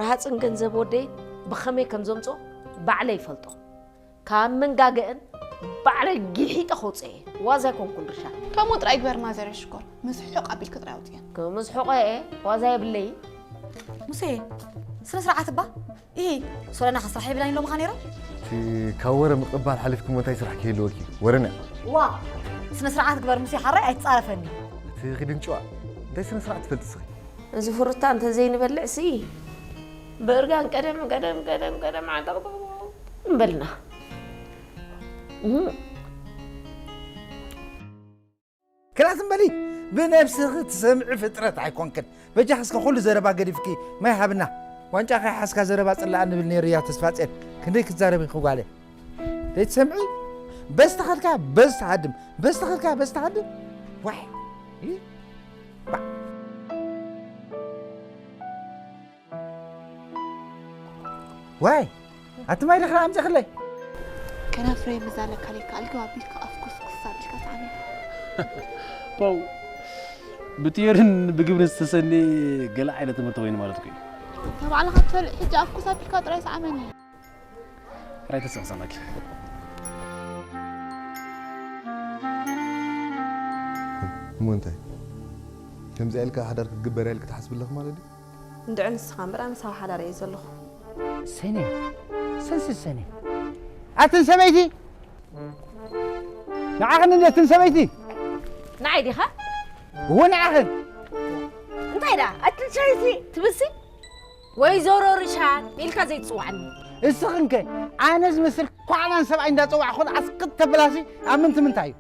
ረሃፅን ገንዘብ ወደይ ብኸመይ ከም ዘምፅኦ ባዕለይ ይፈልጦ። ካብ መንጋገአን ባዕለይ ጊሒጠ ከውፅኦ እየ። ዋዛ ኣይኮንኩን ርሻ። ከምኡ ጥራይ ግበር ማዘረይ ሽኮር። ምስ ሕቕ ኣቢልኪ ጥራይ ኣውፅእየን። ምስ ሕቖ እየ ዋዛ የብለይ። ሙሴ፣ ስነ ስርዓት እባ። ይሄ ሶለና ከስራሕ ይብላኝ ሎምኻ ነይሮም። እቲ ካብ ወረ ምቕባል ሓሊፍኩም እንታይ ስራሕ ክህልወኪ? ወረና። ዋ፣ ስነ ስርዓት ግበር ሙሴ፣ ሓራይ ኣይትጻረፈኒ። እቲ ኺድን ጭዋ እንታይ ስነ ስርዓት ትፈልጥ ስኺ? እዚ ፍሩታ እንተዘይንበልዕሲ ብእርጋን ቀደም ቀደም ቀደም ቀደም ዓንጠቕጥቕ ንበልና። ክላስ እምበሊ ብነብስኺ ትሰምዒ ፍጥረት ኣይኮንክን። በጃኺ እስከ ኩሉ ዘረባ ገዲፍኪ ማይ ሃብና። ዋንጫ ከይሓዝካ ዘረባ ጽላኣ ንብል ነይሩ እያ ተስፋጽዮን። ክንደይ ክትዛረቢ ኢኺ ጓለ? ዘይትሰምዒ? በስ ተኸድካ በስ ትሃድም፣ በስ ተኸድካ በስ ትሃድም። ዋይ! ባ! ዋይ! ኣቲ ማይ ደኽራ ኣምጽኽለይ። ከናፍረይ ምዛለካ ለካ ኣልገብ ኣቢልካ ኣፍ ኩስኩስ ኣቢልካ ሰዓመኒ። ፓው ብትዮርን ብግብርን ዝተሰነ ገለ ዓይነት ትምህርቲ ኮይኑ ማለት እዩ። ተባዕልኻ ትፈልጥ ሕጂ ኣፍ ኩስ ኣቢልካ ጥራይ ሰዓመኒ። ራይ ተሰምሰመክ። እሞ እንታይ ከምዚኣ ኢልካ ሓዳር ክትግበር ኢልካ ትሓስብ ኣለኹ ማለት ድዩ? እንድዒ ንስኻ እምበር ኣነስ ኣብ ሓዳር እየ ዘለኹ። ሰነ ሰንስ ሰነ ኣትን ሰበይቲ ንዓኽን እንዴትን ሰበይቲ ንዓይ ዲኻ? እዎ ንዓኽን እንታይ ደኣ ኣትን ሰበይቲ ትብልሲ? ወይዘሮ ርሻን ኢልካ ዘይትጽዋዕኒ። እስኽንከ ኣነ ዝመስል ኳዕናን ሰብኣይ እንዳጸዋዕኹን ኣስክት ተብላሲ ኣብ ምንቲ ምንታይ እዩ?